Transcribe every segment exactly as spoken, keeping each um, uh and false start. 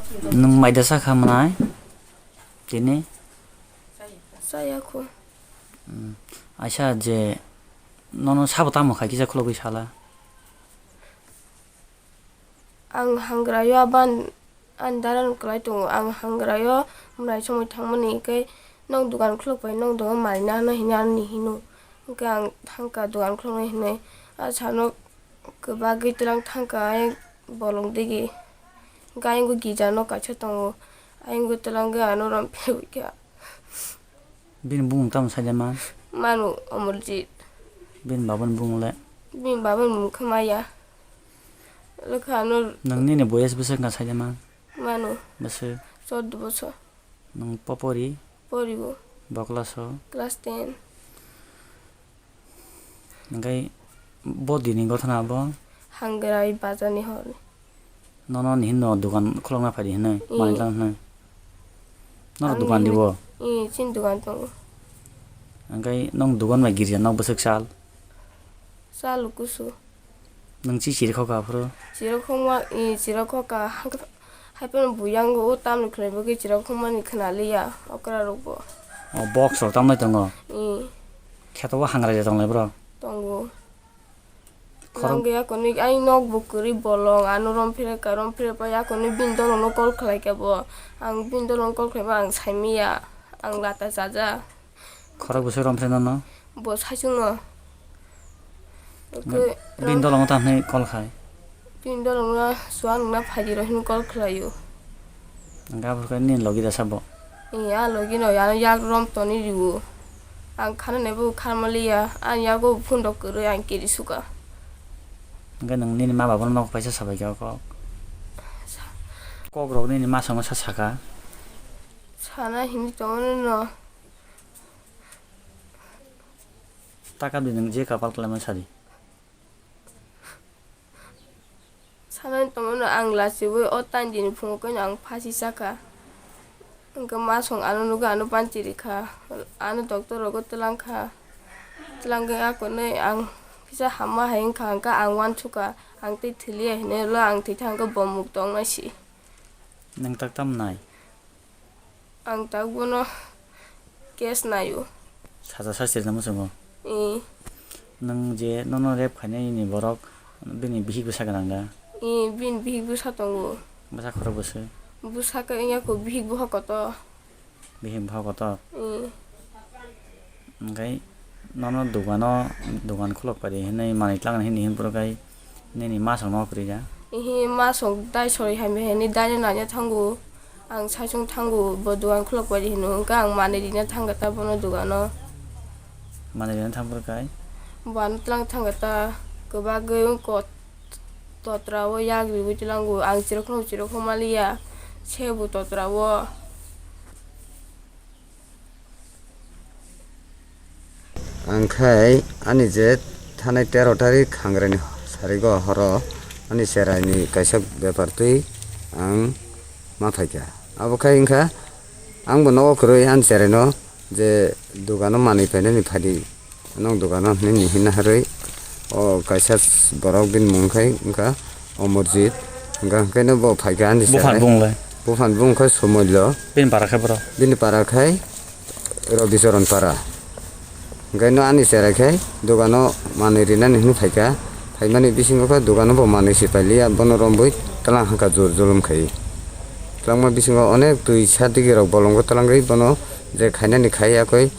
Nwng maida sakha mwnai? Tini? Chaya kho. Hmm. Aisa je nono sabo tamo khai kisa khulogwi sala? Ang hangraio aban ani daran kwlai tongo. Ang hangraio mwnai somoi thangmani hwnkhe nwng dugan khulok bai nwng dugan manina hwnwi hino ani hino. Hwnkhe ang thangkha dugan khuloknai hwnwi. A sano kwbagwi twlang thangkha ayang bolong digi. Hwnkhe ayang gijano kaisa tongo. Ayang twlangwi ano rom phirwi kha. Bini bumung tamo saida man? Manu Omorjit. Bini babani bumung le? Bini babani bumung khe Maya. Lekha ano Nang nini boyes bwswk wngkha saida man? Manu. Bwswk? Chordo bosor. Nang popori? Poribo. Bokla so? Class ten. Hingke bo dini gothana bo? Hangrai bazar ni hor. Nono ni hinno dugan khulokna phaidi hinwi, Mm. manwi lang hinwi. Nono Ang dugan ni dibo? Ih, chin dugan tongo. Hingke nong dugan bai girja nok bwswk sal? Sal kusu. Nung chi chiri khokha aphuru? Chiri khokma, ih, chiri khokha. Haiphano buyango o tamni khlai bagwi chirok hwnmani khwnaliya okra rokbo. O box rok tamlai tongo? Ee. Kheto o hangra je tonglai bro? Tongo. Khorok- Langya kwnwi ai nok bo kwrwi bolong ano rom phire ka rom phire pa ya kwnwi bini dolong no call khlai kha bo. Ang bini dolong call khlai ba ang saimanya ang lata chaja. Khorok bwswk rom se nono? Bo saichung no. Oke, Bini dolongo tamo hinwi call khai? Bini dolongo suang nungna phaidi rok hinwi call khlaio. Hingke aphuru khe nini logi da sabo? Ee, a logi no, ano yak rom toni rio. Ang khana nebo kharmaliya, ani yago phone rok kwrwi ang kiri suka. Hingke nwng nini ma babono nok paisa sabai kha kok? Kok rok nini ma songo sa saka? Sana hinwi tongo no. Taka di nwng je kapal khlaima sadi. Sanai tongmano ang lachiwi o tandini phungo khe ang phasi chakha. Hwnkhe masong ano nugwi ano panchi rikha. Ano doctor rogo twlangkha. Twlangwi akonwi ang kisa hamma hai wngkha hwnkhe ang uansukha. Ang tei thwiliya hinwi ulo ang thwikha hwnkhe bo mukto wngnai si. Nwng tak tam nai? Ang tak bono case naio. Saja sasri na muchungo? Ee. Nwng je nono rape khainai ni borok bini bihik bwsa gwnang da? Ee, bini bihik bwsa tongo. Bwsa khorok bwswk? Bwsa khe wngya kho bihik bwsa kotor. Bihik bwsa kotor? Ee. Hingke nono dogano, dogan khulok pari hinwi manwi twlangna hinwi hinphuru khe nini masong no kwrwi ya? Ihi masong dai sori hamya hinwi dai no naina thango. Ang saichung thango bo dogan khulok pari hino hwnkhe ang manwi rina thangkha ta bono dogano. Manwi rina thangphuru khe? Bo ano twlang thangkha ta kwbagwi wngkha totra o yak riwi twlango ang chirokno chirokno maliya se bo totra o. Ang khai ani je thanai tero tarik hangrani sarigo horo ani cheraini kaisa bepar twi ang ma phaikha. Abo khai wngkha ang bo nogo kwrwi ani cheraino je dogano manwi phainani phadi. Nwng dogano hinwi hinna harwi o kaisa borok bini mung khai wngkha Omorjit. Hwnkha hwnkhe no bo phaikha ani Buphang chwrai. Bung le? Buphang bung khai Somolyo. Bini para khai boro? Bini para khai Robicharan para. Hwnkhe no ani chwrai khai dogano manwi rinani hinwi phaikha. Phaimani bisingo khe dogano bo manwi se pailiya bono rombwi twlang hwnkha jor jolom khai. Twlangma bisingo onek twi sa digi rok bolongo twlangwi bono je khainani khai yakoi.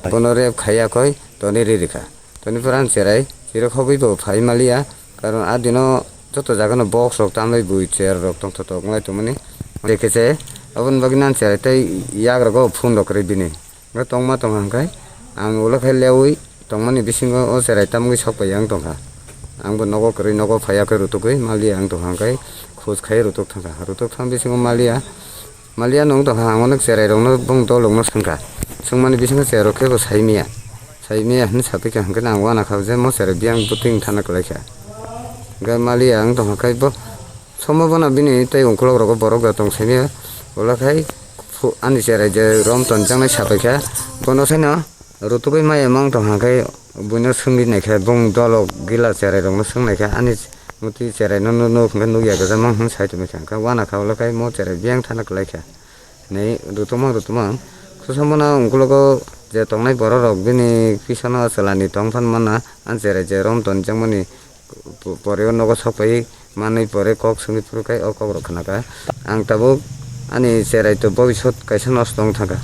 Bono rep khai yakoi toni ri rikha. Toni pore ang cherai chirok hogwi bo phai maliya, karon a dino joto jaga no box rok tamlai bui chair rok tongthotok wnglai tongmani. Dekhe se aboni bagwi nang cherai tei yak rogo phone rok kwrwi bini. Hwnkhe tongma tongkha hwnkhe ang ulo khe leui tongmani bisingo o cherai tamgwi sok pai ang tongkha. Ang bo nogo kwrwi nogo phai yakhe rutugwi maliya ang tongkha hwnkhe khoj khai rutuk thangkha. Rutuk thang bisingo maliya. Maliya nung tongkha ang onek cherai rokno bong dolokno swngkha. Swngmani bisingo cherai rok khe bo saimaya. Saimaya hinwi sapikha hwnkhe nang uanakha je mo cherai biyang bwtwing thana kwlaikha. Hwnkhe maliya wng tongkha khe bo somo bono bini tei ungkulok rogo borok da tong saimaya. Ulo khai phu-, ani cherai je rom tonjaknai sapaikha. Bono saino rutugwi maya mang tongkha khe buino swngwi naikha bong dolok gila cherai rokno swngnaikha ani Moti cherai no nuk nuk hwnkhe nukya kwchangma hwn sai tongwi kha, hwnkhe wana kha ulo khai mo cherai biyang thana kwlai kha. Hinwi rwtwkmang rwtwkmang khusamo no ungkulogo je tongnai borok rok bini pisono chwlani tong phan mana, ang cherai je rom tonjakmani po-, pore o nogo sok pai manwi pore kok swngwi phuru khai o kok rok khna kha. Ang tabuk ani cherai to bobisot kaisa nosto wng thangkha.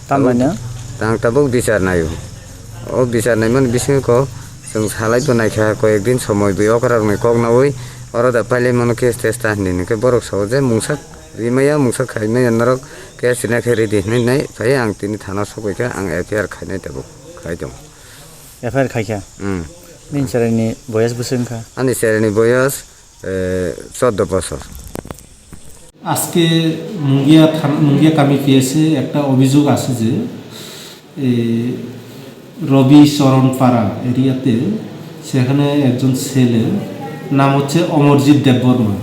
Tamni no? Ang tabuk bichar naio. O bichar naimani bisingo chwng salai bo naikha, koyek din somoi bui okra rokni kok naui oro da pailai mano case testa hinwi, hinkhe borok sao je mungsa rimaya, mungsa khaimaya norok case rina khe ready hinwi nai phai ang tini thana sokoi kha, ang F I R khainai tabuk khai tongo. F I R khai kha? Hmm. Nini cheraini boyas bwswk wngkha? Ani cheraini boyas, eh, chordo bosor. আজকে মুঙ্গিয়া থানা, মুঙ্গিয়া কামি পিএসে একটা অভিযোগ আছে যে এই রবি চরণ পাড়া এরিয়াতে সেখানে একজন ছেলে, নাম হচ্ছে অমরজিৎ দেববর্মা,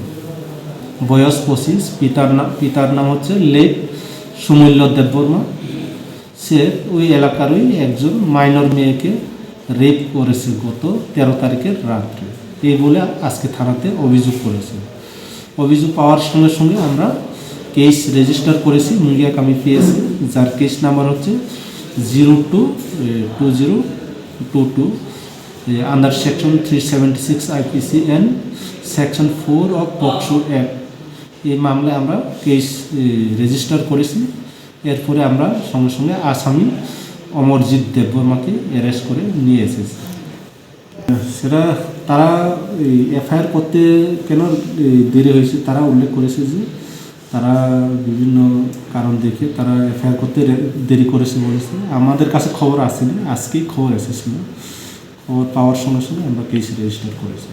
বয়স পঁচিশ, পিতার না-, পিতার নাম হচ্ছে লেট সুমূল্য দেববর্মা। সে ওই এলাকারই একজন মাইনর মেয়েকে রেপ করেছে গত তেরো তারিখের রাত্রে, এই বলে আজকে থানাতে অভিযোগ করেছে। অভিযোগ পাওয়ার সঙ্গে সঙ্গে আমরা কেস রেজিস্টার করেছি মুঙ্গিয়া কামি পিএসে, যার কেস নাম্বার হচ্ছে zero two two zero two two, under section three seventy six I P C and section four of POCSO Act। এই মামলায় আমরা কেস রেজিস্টার করেছি। এরপরে আমরা সঙ্গে সঙ্গে আসামি অমরজিৎ দেববর্মাকে অ্যারেস্ট করে নিয়ে এসেছি। সেটা তারা এই এফআইআর করতে কেন এই দেরি হয়েছে, তারা উল্লেখ করেছে যে তারা বিভিন্ন কারণ দেখে তারা এফআইআর করতে রে-, দেরি করেছে বলেছে। আমাদের কাছে খবর আসেনি, আজকেই খবর এসেছিল। খবর পাওয়ার সঙ্গে সঙ্গে আমরা কেস রেজিস্টার করেছি।